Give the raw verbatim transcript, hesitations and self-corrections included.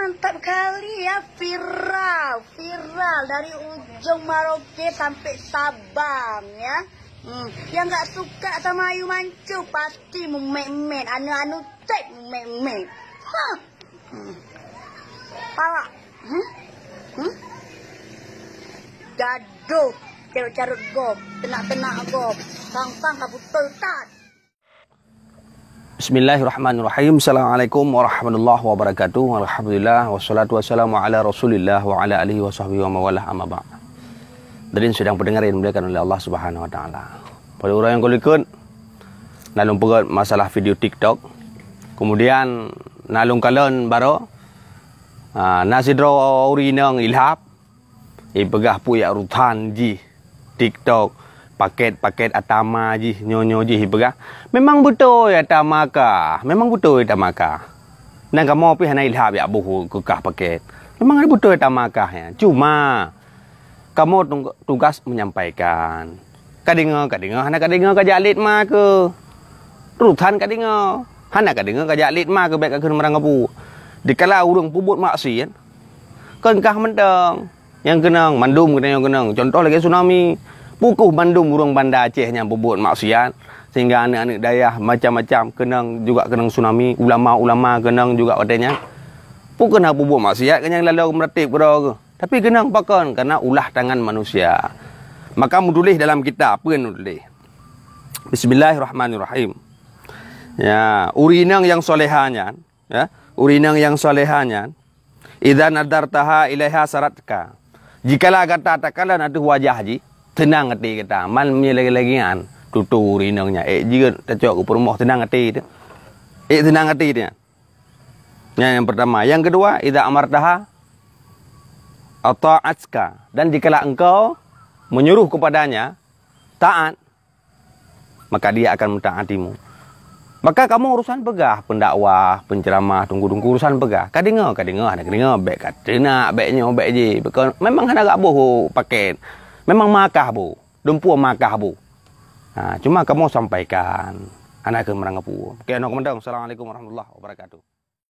Mantap kali ya, viral, viral dari ujung Merauke sampai Sabang ya. Hmm, yang nggak suka sama Ayu Mansur pasti mumet-met, anu-anu cek mumet-met. Hah. Hmm. Pala. Hmm? Hmm? Gaduh, carut-carut gob, tenak-tenak gob, sang-sang ka beutôi that. Bismillahirrahmanirrahim. Assalamualaikum warahmatullahi wabarakatuh. Alhamdulillah, wassalatu wassalamu ala Rasulillah wa ala alihi wa sahbihi wa mawalah, amma ba'd. Hadirin sidang pendengar yang dimuliakan oleh Allah Subhanahu wa taala. Pada ureueng nyang ka likot, na lôn peugah masalah video TikTok. Kemudian na lôn kalon baroe, ah, na sidroe ureueng inong ilhab, ipeugah peue yak urusan jih TikTok, paket-paket ata ma jih, nyoe-nyoe jih ipeugah. Memang beutôi ata ma kah, memang beutôi ata ma kah. Dan kamoe pih hana ilhab yak boh keu kah paket. Memang beutôi ata ma kah nyan. Cuma kamoe tung-, tugas menyampaikan. Ka deungoe, ka deungoe, hana ka deungoe ka jak lét ma keuh. Urusan ka deungoe, hana ka deungoe ka jak lét ma keuh, bèk ka kheun meurang kabu. Dikala ureueng peubuet maksiat, kon kah mantong nyang keunong, mandum keunong, nyang keunong. Contoh lagèe tsunami. Peu keuh mandum ureueng Banda Aceh nyang peubuet maksiat, sehingga aneuk-aneuk dayah macam-macam keunong juga keunong tsunami, ulama-ulama keunong juga watèe nyan. Peu keuh na peubuet maksiat, keunong lalu meuratéb keudroe keuh. Tapi keunong pakon, karena ulah tangan manusia. Maka meutuléh dalam kitab, peue meutuléh? Bismillahirrahmanirrahim. Ya, ureueng inong nyang soleha nyan, ya, ureueng inong nyang soleha nyan, "Idza nadartaha ilaiha saratka." Jikalau gata takalon ateueh wajah jih, seunang até gata. Man meunyoe lagèe-lagèe nyan, tutoe ureueng inong nyan, ék jeuet tacok keu peurumoh, seunang até teuh. Ék seunang até teuh nyan. Nyan nyang pertama. Nyang keudua, "Idza amartaha ata'atka." Dan jikalau engkau menyuruh kepadanya taat, maka dia akan mentaatimu. Maka kamoe urusan peugah, pendakwah, penceramah, teungku-teungku urusan peugah. Ka deungoe, ka deungoe, hana ka deungoe, bèk ka teunak, bèk nyoe, bèk jih. Bèk ka, memang hana gak boh paket. Memang ma kah boh, dumpeue ma kah boh. Ha, cuma kamoe sampaikan. Hana keu meurang kabu. Oke, nyoe keumandang. Assalamualaikum warahmatullahi wabarakatuh.